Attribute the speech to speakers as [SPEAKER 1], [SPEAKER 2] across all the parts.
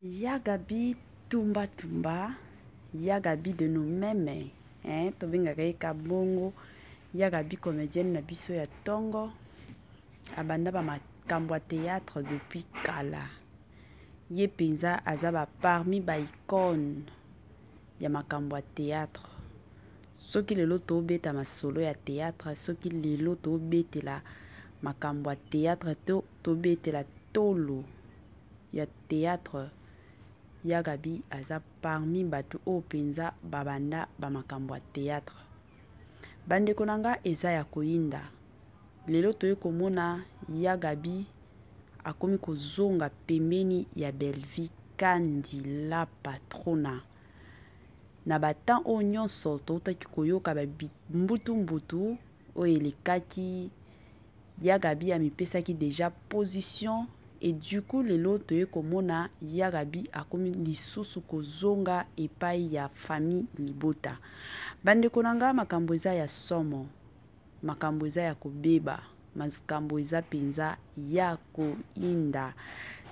[SPEAKER 1] Ya Gaby tumba tumba, ya Gaby de nous meme, hein, tobengaka ye kabongo, ya Gaby comedienne na biso ya tongo, abanda ba makambo ya théâtre depuis kala. Ye penza aza ba parmi ba icônes ya makambo ya théâtre. Soki lelo tobeta masolo ya théâtre, soki lelo tobetela makambo ya théâtre to tobetela tolo ya theatre ya Gaby aza parmi bato oyo mpenza babanda ba makambo ya theatre. Bandeko na nga eza ya koyinda. Lelo toye komona ya Gaby akomi kozonga pembeni ya Bellevue Kandi la patrona. Na ba temps oyo nyonso toutaki koyoka ba mbutu mbutu oyo elekaki Ya Gaby amipesaki dejà position et du coup lelo toye komona Ya Gaby akomi lisusu kozonga epai ya famille libota. Bandeko na nga makambo eza ya somo, makambo eza ya kobeba, makambo eza mpenza ya koinda.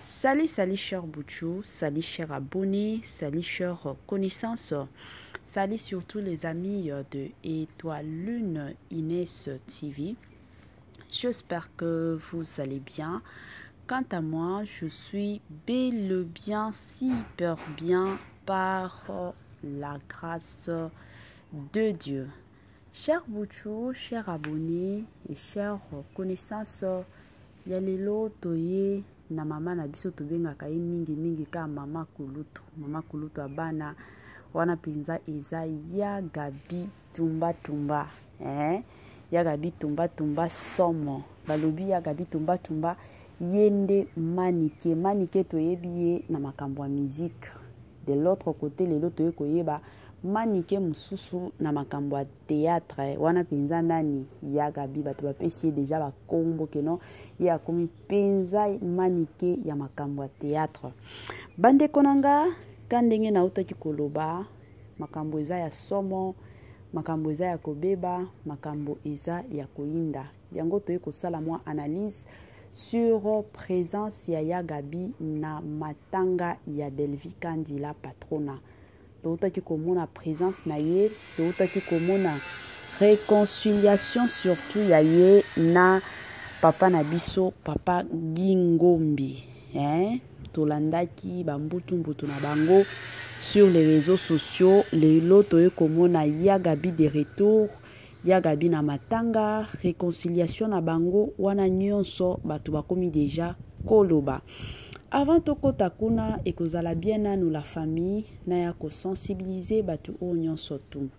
[SPEAKER 1] Salut, salut cher Bouchou, salut cher abonné, salut cher connaissance, salut surtout les amis de Étoile Lune Inès TV. J'espère que vous allez bien. Quant à moi, je suis bel et bien, super bien par la grâce de Dieu. Cher Bouchou, cher abonné et chers connaissances, ya lelo toye na mama na biso tobengaka ye mingi mingi ka mama kulutu mama kulutu ya bana wana mpenza eza ya Gabi tumba tumba eh? Ya Gabi tumba tumba somo balobi ya Gabi tumba tumba ye nde manike manike toyebi ye na makambo ya musique de l'autre côté lelo toye koyeba manike mosusu na makambo ya théâtre wana mpenza nani ya Gabi bato bapesi ye deja bakombo keno ye akomi mpenza manike ya makambo ya théâtre bandeko na nga ka ndenge nautaki koloba makambo eza ya somo makambo eza ya kobeba makambo eza ya koyinda yango toye kosala mwa analyse sur présence ya ya Gaby na matanga ya Bellevue Kandi la patrona toutaki komona présence na ye toutaki komona réconciliation surtout ya ye na papa na biso papa Gingombi hein? Tolandaki bambutu mbutu na bango sur les réseaux sociaux lelo toye komona ya Gaby de retour ya Gaby na matanga réconciliation na bango wana nyonso bato bakomi deja koloba avant tokota kuna ekozala bien nanu la famille na ya kosensibiliser bato oyo nyonso tu.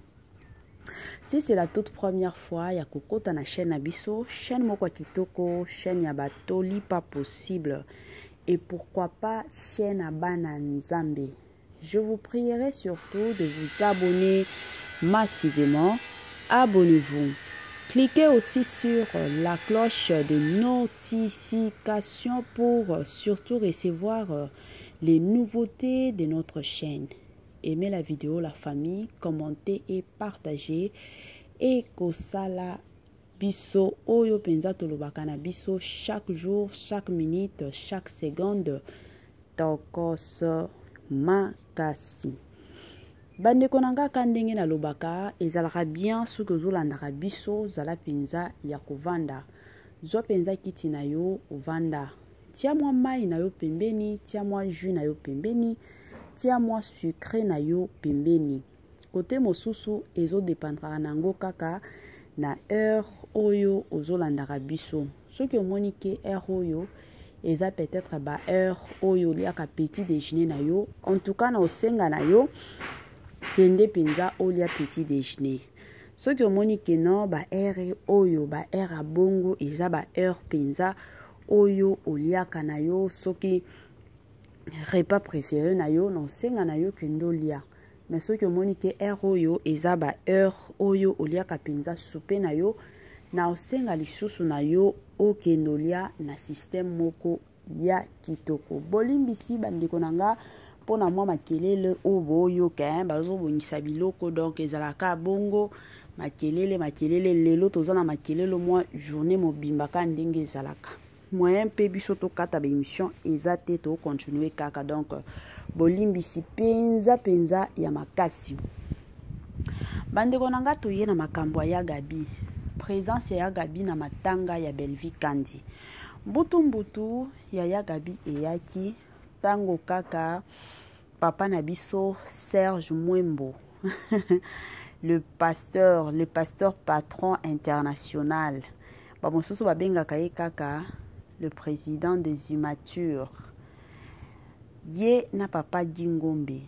[SPEAKER 1] Si c'est la toute première fois ya kokota na chaîne na biso, chaîne moko ya kitoko, chaîne ya batoli pas possible et pourquoi pas chaîne ya bana Nzambe. Je vous prierai surtout de vous abonner massivement. Abonnez-vous. Cliquez aussi sur la cloche de notification pour surtout recevoir les nouveautés de notre chaîne. Aimez la vidéo, la famille, commentez et partagez. Et kosala biso oyo penza tolobaka na biso chaque jour, chaque minute, chaque seconde. Tokos makasi. Bandeko na nga ka ndenge nalobaka ezalaka bien soki ozolandaka biso zala mpenza ya kovanda. Zwa mpenza kiti na yo ovanda. Tia mwa mai na yo pembeni, tia mwa jus na yo pembeni, tia mwa sucré na yo pembeni. Kote mosusu ezodepandraka nango kaka na heure oyo ozolandaka biso. Soki omoni ke heure oyo eza peut-être ba heure oyo oliaka petit déjeuner na yo, en tout cas na osenga na yo kende mpenza olia petit déjeuner. Soki omoni ke non ba heure oyo ba heure ya bongo eza ba heure mpenza oyo oliaka na yo, soki repas préféré na yo na osenga na yo kende olia. Mais soki omoni ke heure oyo eza ba heure oyo oliaka mpenza soupe na yo, na osenga lisusu na yo okende olia na système moko ya kitoko. Bolimbisi bandeko na nga mpona mwa makelele oyo boyoka, hein, bazobongisa biloko donc ezalaka bongo makelele makelele. Lelo toza na makelele mwa journée mobimba ka ndenge ezalaka. Moyen mpe biso tokata baémission eza te, tokontinue kaka. Donc bolimbisi mpenza mpenza ya makasi, bandeko na nga. Toye na makambo ya Gabi, présence ya Gabi na matanga ya Bellevue Kandi. Mbutu mbutu ya ya Gabi eyaki ntango kaka papa na biso Serge Mwembo, le pasteur patron international, bamosusu babengaka ye kaka le président des immatures, ye na papa Gingombe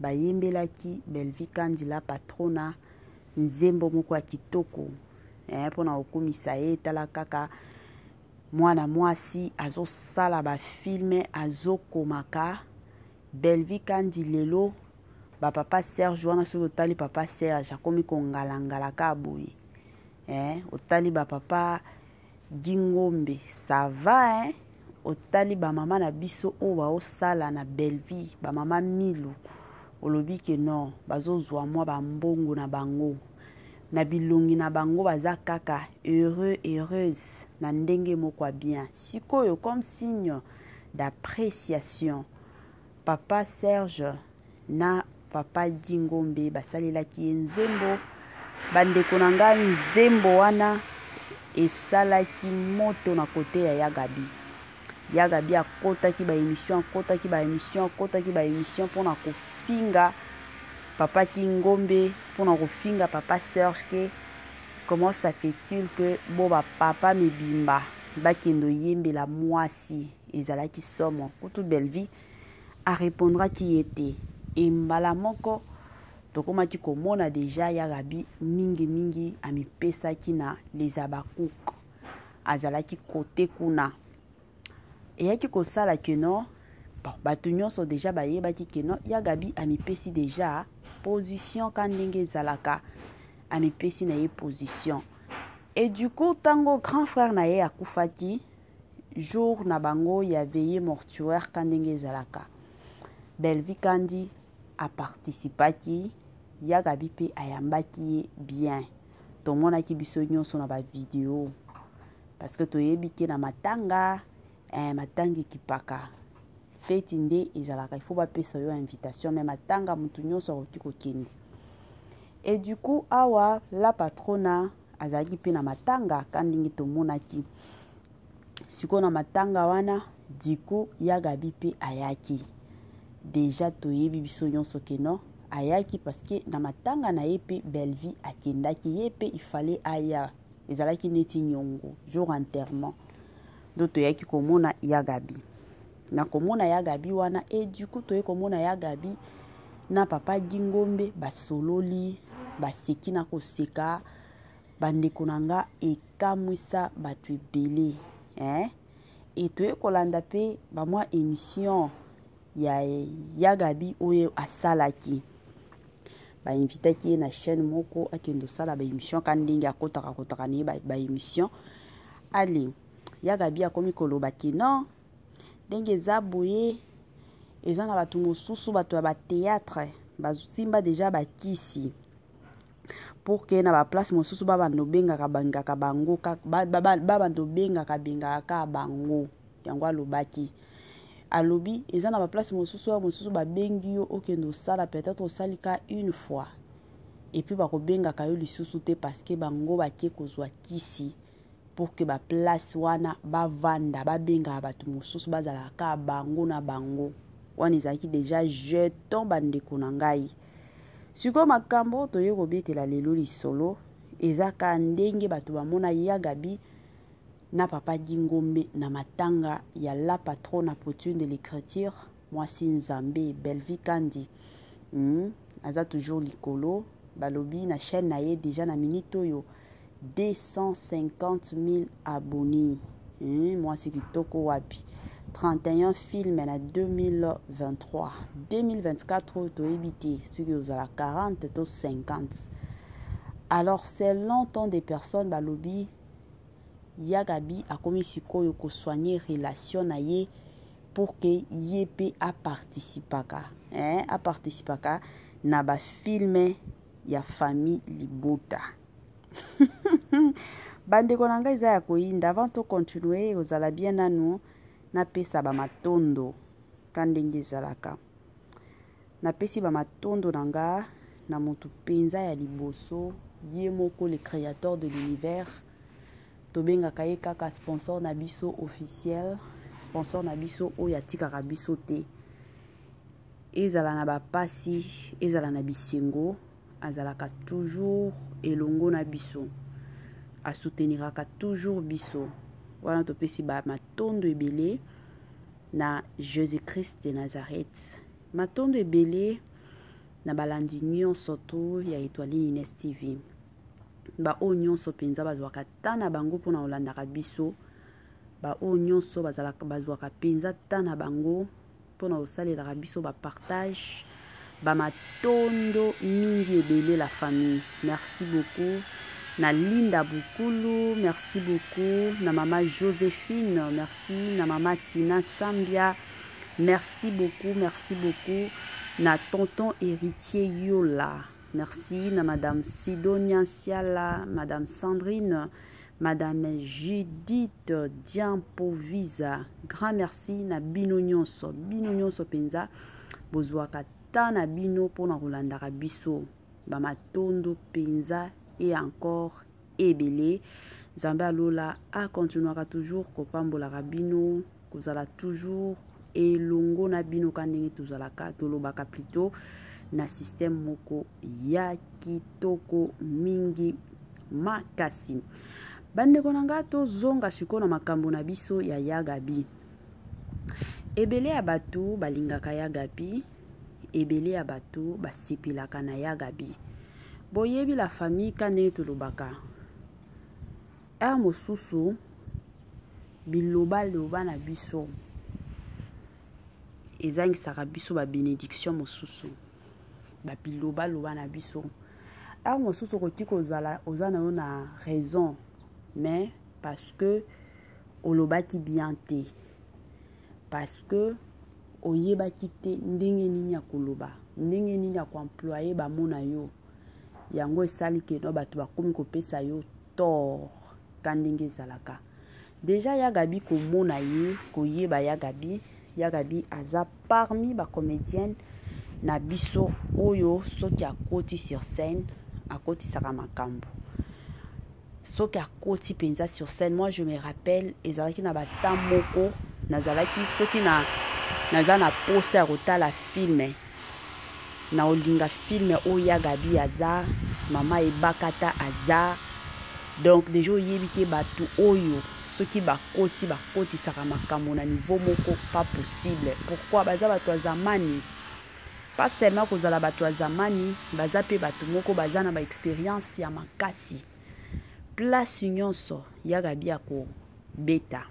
[SPEAKER 1] bayembelaki Bellevue Kandi la patrona nzembo moko ya kitoko mpona kokumisa ye. Tala kaka mwana mwasi azosala bafilms, azokomaka Bellevue Kandi. Lelo bapapa Serge wana, soki otali papa Serge akomi kongalangala ka boye, otali bapapa Gingombe, ça va, hein? Otali bamama na biso oyo baosala na Bellevue, bamama Milu, olobi ke non, bazozwa mwa bambongo na bango na bilongi na bango, baza kaka heureux, heureuse na ndenge moko ya bien. Sikoyo, comme signe d'appréciation, papa Serge na papa Gingombe basalelaki ye nzembo. Bandeko na ngai, nzembo wana esalaki moto na kote ya ya Gabi. Ya Gabi akotaki baémission, akotaki baémission, akotaki baémission mpona kofinga papa Kingombe, mpona kofinga papa Serge, ke comment ça fait-il que bo bapapa mibimba bakende oyembela mwasi? Ezalaki somo. Kutu Bellevue arépondraki ye te. Embala moko tokomaki komona deja ya Gabi mingimingi amipesaki na les Abakouk, azalaki kote kuna. Eyaki kosala ke non, bon, bato nyonso deja bayebaki ke non, ya Gabi amipesi deja position ka ndenge ezalaka, amipesi na ye position. Et du coup, ntango grand frère na ye akufaki, jour na bango ya veillée mortuaire ka ndenge ezalaka, Bellevue Kandi aparticipaki, ya Gabi mpe ayambaki ye bien. Tomonaki biso nyonso na bavideo, parce que toyebi ke na matanga, matanga ekipaka feti nde ezalaka, il faut bapesa yo invitation, mais matanga motu nyonso akoki kokende. Et du coup, awa la patrona azalaki mpe na matanga ka ndenge tomonaki. Sikoyo na matanga wana, diku ya Gabi mpe ayaki deja. Toyebi biso nyonso ke non, ayaki parce que na matanga na ye mpe Bellevue akendaki, ye mpe ifale aya, ezalaki neti nyongo. Jour enterrement ndo toyaki komona ya Gabi. Na komona ya Gabi wana, e du coup toye komona ya Gabi na papa Gingombe basololi, baseki na koseka. Bandeko na nga, ekamwisa bato ebele, eh? E toye kolanda mpe bamwa émission ya Gabi oyo asalaki. Bainvitaki ye na chaîne moko akende osala baémission ka ndenge akotaka kotaka na ye baémission. Ale ya Gabi akomi koloba ke non, ndenge eza boye, eza na bato mosusu, bato ya bathéâtre basimba deja bakisi pour ke na baplace mosusu babanda obengaka bengaka bango, babanda obengaka bengaka kaka bango. Yango alobaki, alobi eza na baplace mosusu oyo mosusu babengi yo okende osala, peut-être osali ka une fois et puis bakobengaka yo lisusu te, parce que bango bake kozwa kisi pour ke baplace wana bavanda, babengaka bato mosusu, bazalaka kaka bango na bango. Wana ezalaki deja jeton. Bandeko na ngai, sikoyo makambo toye kobetela lelo lisolo eza ka ndenge bato bamona ya Gabi na papa Gingombe na matanga ya la patronne Fortune de l'écriture, mwasi Nzambe Bellevue Kandi. Aza toujours likolo. Balobi na chaîne na ye déjà na minute oyo 250 000 abonnés. Mwasi kitoko wapi! 31 film na 2023, 2024 oyo toyebi te soki ozala 40 to 50. Alors, selon tant de personnes, balobi ya Gabi akomi sikoyo kosoigner relation na ye pour ke ye mpe aparticipaka, hein? Aparticipaka na bafilms ya famille libota. Bandeko na ngai eza ya koyinda. Avant to continuer, ekozala bien nanu napesa ba matondo ka ndenge ezalaka. Napesi ba matondo na nga na moto mpenza ya liboso, ye moko le créateur de l'univers. Tobengaka ye kaka sponsor na biso officiel, sponsor na biso oyo atikaka biso te. Ezala na bapasi, ezala na bisengo, azalaka toujours elongo na biso, asouteniraka toujours biso. Wana topesi ba matondo ebele na Jésus-Christ de Nazareth, matondo ebele na balandi nyonso to ya Etoiline Ines TV, baoyo nyonso mpenza bazwaka ta na bango mpona kolandaka biso, baoyo nyonso bazalaka bazwaka mpenza ta na bango mpona kosalelaka biso bapartage, bamatondo mingi ebele la famille. Merci beaucoup na Linda Bukulu, merci beaucoup na mama Joséphine, merci na mama Tina Sambia, merci beaucoup, merci beaucoup na tonton Héritier Yola, merci na madame Sidonia Siala, madame Sandrine, madame Judith Diampovisa. Grand merci na bino nyonso, bino nyonso mpenza bozwaka ta na bino mpona kolandaka biso. Bamatondo mpenza et encore ebele. Nzambe alola akontinuaka toujours kopambolaka bino, kozala toujours elongo na bino ka ndenge tozalaka, tolobaka plutôt na système moko ya kitoko mingi makasi. Bandeko na nga, tozonga sikoyo na makambo na biso ya Ya Gabi. Ebele ya bato balingaka Ya Gabi, ebele ya bato basepelaka na Ya Gabi. Boyebi la famille, ka ndenge tolobaka, heure mosusu bilobaloba na biso ezangisaka biso babénédiction mosusu. Babilobaloba na biso, heure mosusu okoki kozala oza na yo na raison, mais parce que olobaki bien te, parce que oyebaki te ndenge nini ya koloba, ndenge nini ya koemployer bamo na yo, yango esali ke no bato bakomi kopesa yo tort ka ndenge ezalaka. Déjà Ya Gabi, komona ye, koyeba Ya Gabi, Ya Gabi aza parmi bacomédienne na biso oyo soki akoti sur scène akotisaka makambo. Soki akoti mpenza sur scène, moi je me rappelle, ezalaki na batemps moko nazalaki soki na naza na posa ya kotala film, na olinga film oyo Ya Gabi aza, mama Ebakata aza. Donc déjà oyebi ke bato oyo soki bakoti bakotisaka makambo na niveau moko pas possible. Pourquoi? Baza bato ya zamani. Pas seulement kozala bato ya zamani, baza mpe bato moko baza na baexpérience ya makasi. Place nyonso Ya Gabi akobeta,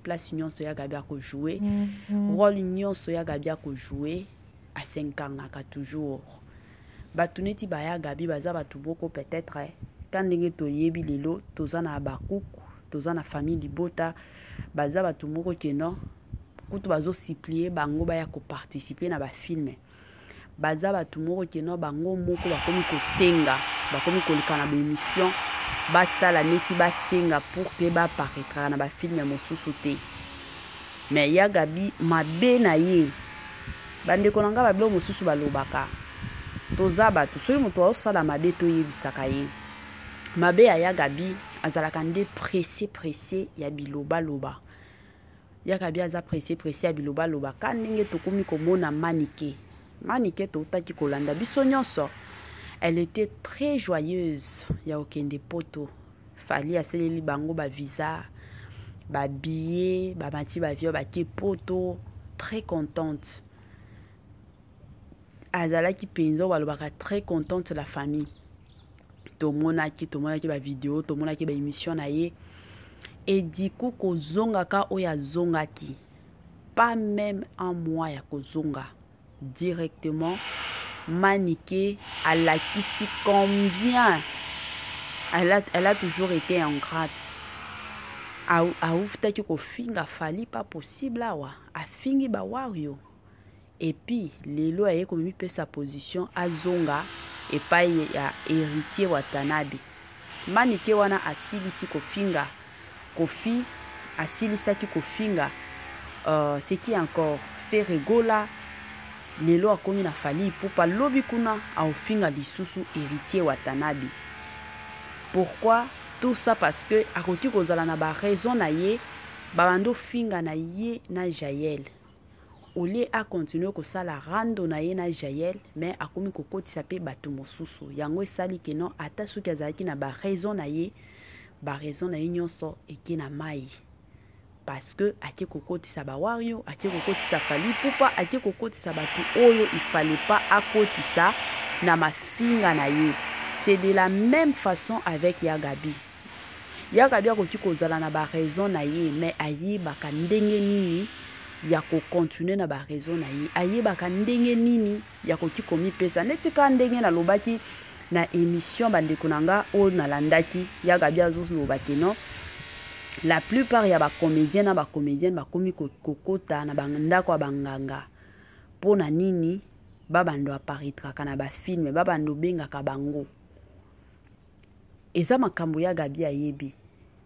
[SPEAKER 1] place nyonso Ya Gabi akojoue rôle nyonso Ya Gabi akojoue, asincarnaka toujours. Bato neti baya Gabi baza bato moko peut-être ka ndenge toyebi lelo, toza na bakuku, toza na famille libota, baza bato moko keno kutu bazosupplier bango baya koparticiper na bafilm. Baza bato moko keno bango moko bakomi kosenga, bakomi koleka na baémission, basala neti basenga pour ke baparaîtraka na bafilm mosusu te. Mais Ya Gabi, mabe na ye, bandeko na ngai, babiloko mosusu balobaka, toza bato, soki moto aosala mabe toyebisaka ye mabe ya Ya Gabi. Azalaka nde pressé pressé ya bilobaloba. Ya Gabi aza pressé pressé ya bilobaloba ka ndenge tokomi komona Manike. Manike toutaki kolanda biso nyonso, elle était très joyeuse ya kokende Poto. Fally asaleli bango bavisa, babillet, bamati baavion, bake Poto, très contente. Azalaki mpenza oyo balobaka très contente la famille. Tomonaki bavideo, tomonaki baémission na ye. Et du coup kozongaka oyo azongaki, pas même un mois ya kozonga, directement Manike alakisi combien elle a toujours été ingrate. Awutaki kofinga Fally pas possible awa, afingi bawario, et puis lelo aye komipesa position, azonga epai ya Héritier Watanabe. Manike wana asilisi kofinga Koffi, asilisaki kofinga c'est qui encore, Ferre Gola, lelo akomi na Fally Ipupa, lobi kuna aofinga lisusu Heritier Watanabe. Pourquoi tout ça? Parce que akoki kozala na ba raison na ye, babandi ofinga na ye na Jael. Au lieu a continuer kosala rando na ye na Jael, mais akomi kokotisa pe bato mosusu. Yango esali ke non, ata soki azalaki na ba raison na ye, ba raison na ye nyonso eke na mai. Parce que ake kokotisa ba Wario, ake kokotisa Fally Ipupa, ake kokotisa bato oyo il fallait pas akotisa na mafinga na ye. C'est de la même façon avec Ya Gaby. Ya Gaby akoki kozala na ba raison na ye, mais ayebaka ndenge nini ya ko continuer na ba raison na ye, ayebaka ndenge nini ya koki komipesa. Neti ka ndenge nalobaki na émission bandeko na nga oyo nalandaki, Ya Gaby azoloba ke non, la plupart ya ba comédien na ba comédienne bakomi kokota na bandako ya banganga. Mpo na nini babando aparitraka na ba film, babando bengaka bango? Eza makambo ya Gaby ayebi.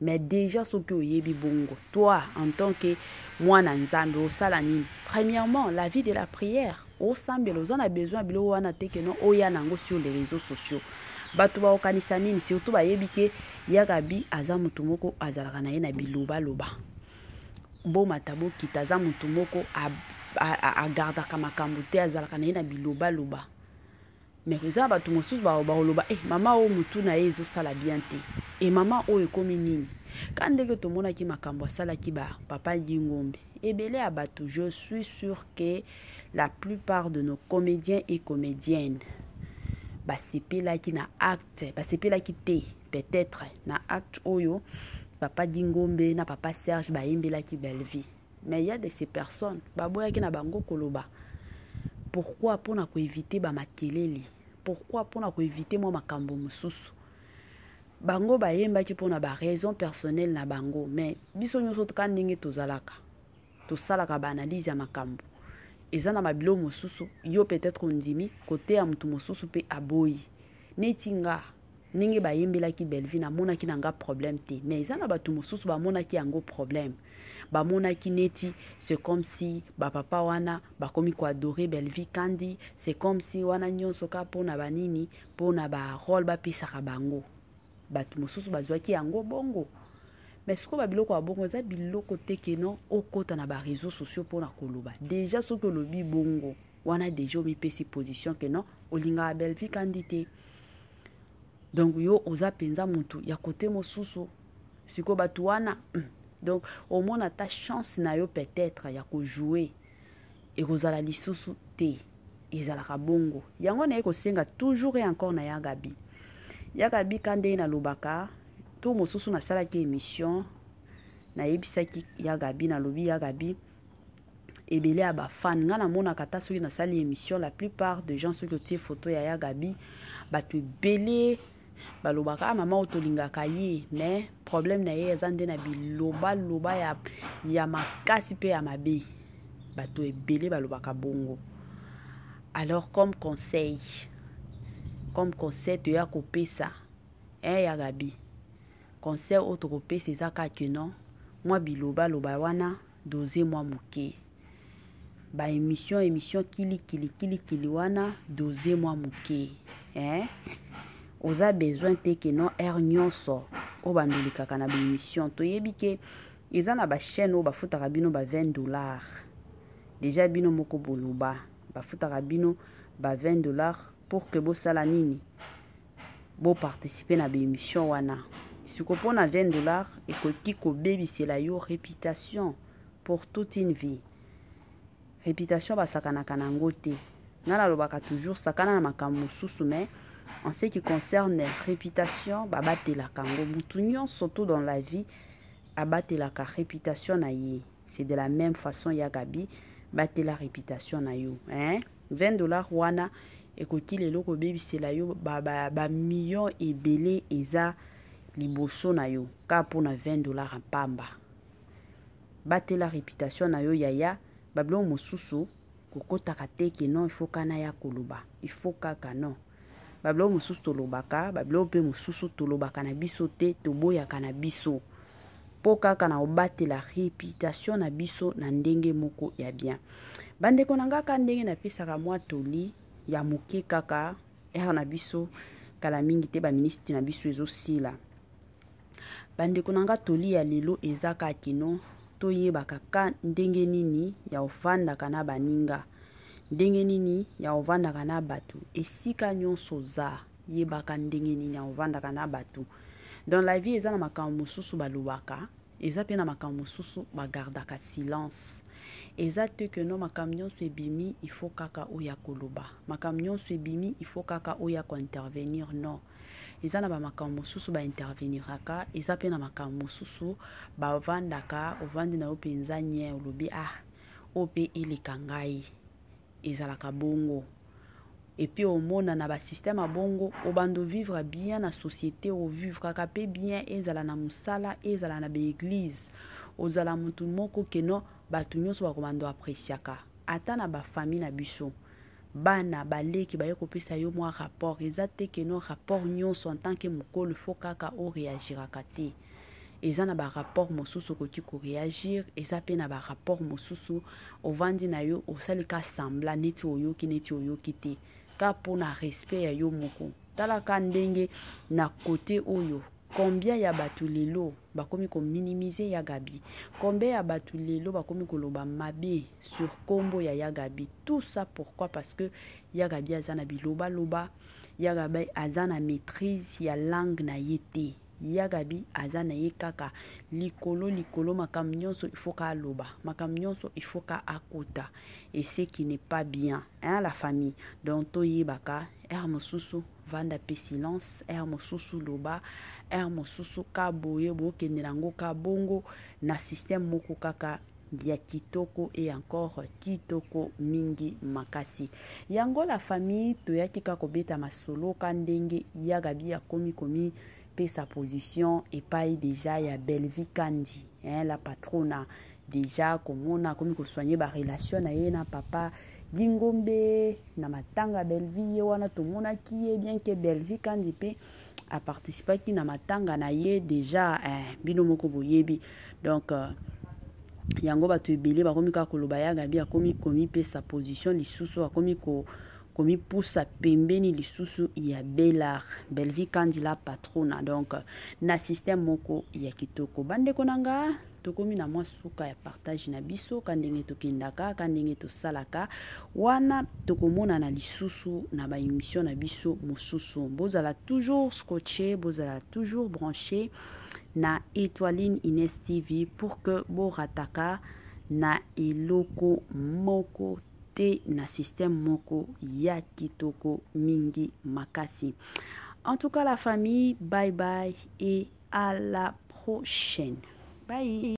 [SPEAKER 1] Mais déjà soki oyebi bongo, toi en tant que mwana Nzambe osala nini? Premièrement, la vie de la prière. Osambela, oza na besoin biloko wana te ke non oya nango sur les réseaux sociaux. Bato baokanisa nini? Surtout bayebi ke Ya Gaby aza mutu moko azalaka na ye na bilobaloba. Bomata bokita, aza mutu moko agardaka makambo te, azalaka na ye na bilobaloba. Mais eza na bato mosusu bakoloba, mama oyo mutu na ye ezosala bien te. E mama oyo ekomi nini? Ka ndenge tomonaki makambo asalaki ba papa Gingombe. Ebele ya bato, je suis sûr que la plupart de nos comédiens et comédiennes basepelaki na acte, basepelaki te peut-être na acte oyo papa Gingombe na papa Serge bayembelaki Bellevue. Mais il y a de ces personnes baboyaki na bango koloba. Pourquoi? Pona ko éviter ba makelele. Pourquoi? Pona ko éviter moi makambo mosusu. Bango bayembaki pona ba raison personnelle na bango, mais biso nyonso toka ndenge tozalaka. Tosalaka ba analyse ya makambo. Eza na mabilo mosusu, yo peut-être ondimi kote ya mutu mosusu pe aboyi. Neti nga ndenge bayembelaki Bellevue namonaki na nga problème te, mais eza na bato mosusu bamonaki yango problème. Bamonaki neti c'est comme si ba papa wana bakomi ko adorer Bellevue Kandi, c'est comme si wana nyonso ka pona ba nini, pona ba rôle bapesaka bango. Bato mosusu bazwaki yango bongo. Mais sikoyo ba biloko ya bongo eza biloko te ke non okota na ba réseaux sociaux pona koloba. Déjà soki olobi bongo wana déjà omipesi position ke non olingaka Bellevue Kandi te. Donc yo oza penza mutu ya côté mosusu. Sikoyo bato wana, donc omona ta chance na yo peut-être ya ko jouer ekozala lisusu te. Ezalaka bongo. Yango na ye kosenga toujours et encore na Ya Gaby. Ya Gaby ka nde nalobaka, to mosusu nasalaki émission, nayebisaki Ya Gaby, nalobi Ya Gaby ebele ya ba fan. Nga namonaka ata soki nasali émission, la plupart de gens soki otie photo ya Ya Gaby, bato ebele balobaka, ah, mama oyo tolingaka ye, mais problème na ye eza nde na bilobaloba ya makasi pe ya mabe. Bato ebele balobaka bongo. Alors comme conseil toya kopesa, hein, Ya Gaby, conseil oyo tokopesa eza kaka ke non, mwa bilobaloba wana dose mwa moke. Ba émission, émission kili kili kili kili wana dose mwa moke, hein? Oza besoin te ke non heure nyonso oyo bandolikaka na ba émission. Toyebi ke eza na ba chaîne oyo bafutaka bino ba vingt dollars. Déjà bino moko boloba, bafutaka bino ba vingt dollars pour que bosala nini? Bo participer na ba émission wana. Siko pona vingt dollars ekoki kobebisela yo réputation pour toute une vie. Réputation basakanaka nango te. Nga nalobaka toujours sakana na makambo mosusu, mais en ce qui concerne réputation babatelaka yango. Mutu nyonso tout dans la vie abatelaka réputation na ye. C'est de la même façon ya Gaby batela réputation na yo, hein? vingt dollars wana ekoki lelo kobebisela yo ba millions ebele eza liboso na yo ka mpona vingt dollars ya pamba. Batela réputation na yo yaya, babiloko mosusu kokotaka te ke non, il faut kana ya koloba, il faut kaka non. Babiloko mosusu tolobaka, babiloko mpe mosusu tolobaka na biso te, toboyaka na biso mpo kaka na kobatela reputation na biso na ndenge moko ya bien. Bandeko na nga, ka ndenge napesaka mwa toli ya moke kaka heure na biso kala mingi te, baministre na biso ezosila. Bandeko na nga, toli ya lelo eza kaka kino toyebaka ka ndenge nini ya ofandaka na baninga, ndenge nini ya ovandaka na bato. Esika nyonso oza, yebaka ndenge nini ya ovandaka na bato. Dans la vie, eza na makambo mosusu balobaka, eza mpe na makambo mosusu bagardaka silence. Eza te ke no makambo nyonso ebimi, il faut kaka oya koloba, makambo nyonso ebimi, il faut kaka oya kointervenir. Non, eza na bamakambo mosusu bainterveniraka, eza mpe na makambo mosusu bavandaka. Ovandi na yo mpenza nye, olobi: "Ah, oyo mpe eleka ngai." Ezalaka bongo. Et puis omona na basystème ya bongo, obanda ovivre bien na société, ovivre kaka mpe bien, ezala na mosala, ezala na baeglise, ozala motu moko keno bato nyonso bakobanda appréciaka. Ata na bafamille na biso, bana baleki baye kopesa yo mwa rapport, eza te keno rapport nyonso en tant que mokolo faut kaka oréagiraka te. Eza na barapport mosusu okoki koréagir, eza mpe na barapport mosusu ovandi na yo, osali ka semblant neti oyoki, neti oyoki te, ka mpona respect ya yo moko. Talaka ndenge na kote oyo, combien ya bato lelo bakomi kominimize ya Gabi, combien ya bato lelo bakomi koloba mabe sur nkombo ya Gabi. Tout ça pourquoi? Parce que ya Gabi aza na bilobaloba, ya Gabi aza na maîtrise ya langue na ye te, ya Gabi aza na ye kaka likolo likolo. Makambo nyonso il faut ka aloba, makambo nyonso il faut ka akota, et ce qui n'est pas bien, hein, la famille. Donc toyebaka heure mosusu vanda mpe silence, heure mosusu loba, heure mosusu ka boye, bokendela yango ka bongo na système moko kaka ya kitoko et encore kitoko mingi makasi. Yango, la famille, toyaki kaka kobeta masolo ka ndenge ya Gabi akomi komi pesa position epai déjà ya Bellevie Kandi, hein, la patrona. Déjà komona akomi kosoigne barelation na ye na papa Gingombe na matanga Bellevie, ye wana tomonaki ye bien ke Bellevie Kandi mpe aparticipaki na matanga na ye déjà, eh, bino moko boyebi. Donc yango bato ebele bakomi kaka koloba ya Gabi akomi komipesa position lisusu, akomi komipusa pembeni lisusu ya Belar Bellevie Kandi la patrona. Donc na système moko ya kitoko, bandeko na nga, tokomi na mwa suka ya partage na biso. Ka ndenge tokendaka, ka ndenge tosalaka wana, tokomonana lisusu na baémission na biso mosusu. Bozala toujours scotché, bozala toujours branché na Étoiline Ines TV pour que borataka na eloko moko te na système moko ya kitoko mingi makasi. En tout cas, la famille, bye bye et à la prochaine. Bye.